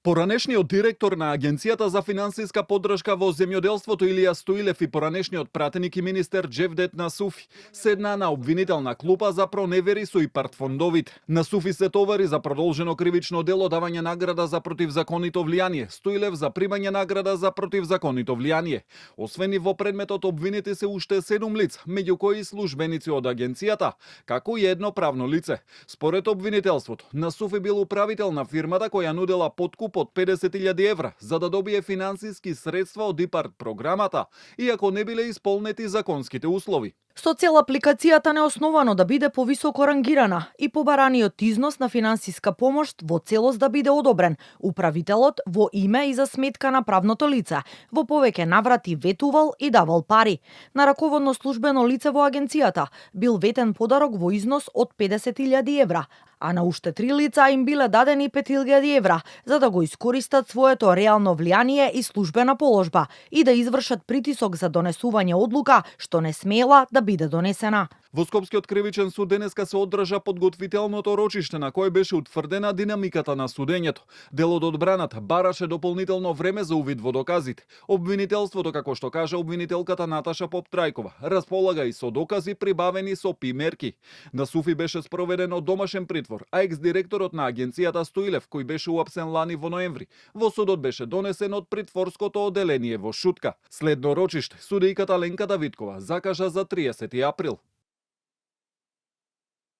Поранешниот директор на Агенцијата за финансиска поддршка во земјоделството Илија Стоилев и поранешниот пратеник и министер Джевдет Насуфи седнаа на обвинителна клупа за проневери со ИПАРД фондовите. Насуфи се товари за продолжено кривично дело давање награда за противзаконито влијание, Стоилев за примање награда за противзаконито влијание. Освен и во предметот обвинети се уште 7 лица, меѓу кои службеници од агенцијата, како и едно правно лице. Според обвинителството, Насуфи бил управител на фирмата која нудела подкуп од 50.000 евра за да добие финансиски средства од ИПАРД програмата, иако не биле исполнети законските услови. Со цел апликацијата неосновано да биде повисоко рангирана и побараниот износ на финансиска помош во целост да биде одобрен, управителот во име и за сметка на правното лице во повеќе наврати ветувал и давал пари. На раководно службено лице во агенцијата бил ветен подарок во износ од 50.000 евра, а на уште 3 лица им биле дадени 5.000 евра за да го искористат своето реално влијание и службена положба и да извршат притисок за донесување одлука што не смела да биде донесена. Во Скопскиот кривичен суд денеска се одржа подготвителното рочиште на кое беше утврдена динамиката на судењето. Дел од одбраната бараше дополнително време за увид во доказите. Обвинителството, како што кажа обвинителката Наташа Поптрајкова, располага и со докази прибавени со мерки. Насуфи беше спроведен од домашен притвор, а екс-директорот на агенцијата Стоилев, кој беше уапсен лани во ноември, во судот беше донесен од притворското оделение во Шутка. Следно рочиште, судејката Ленка Давидкова закажа за 30 април.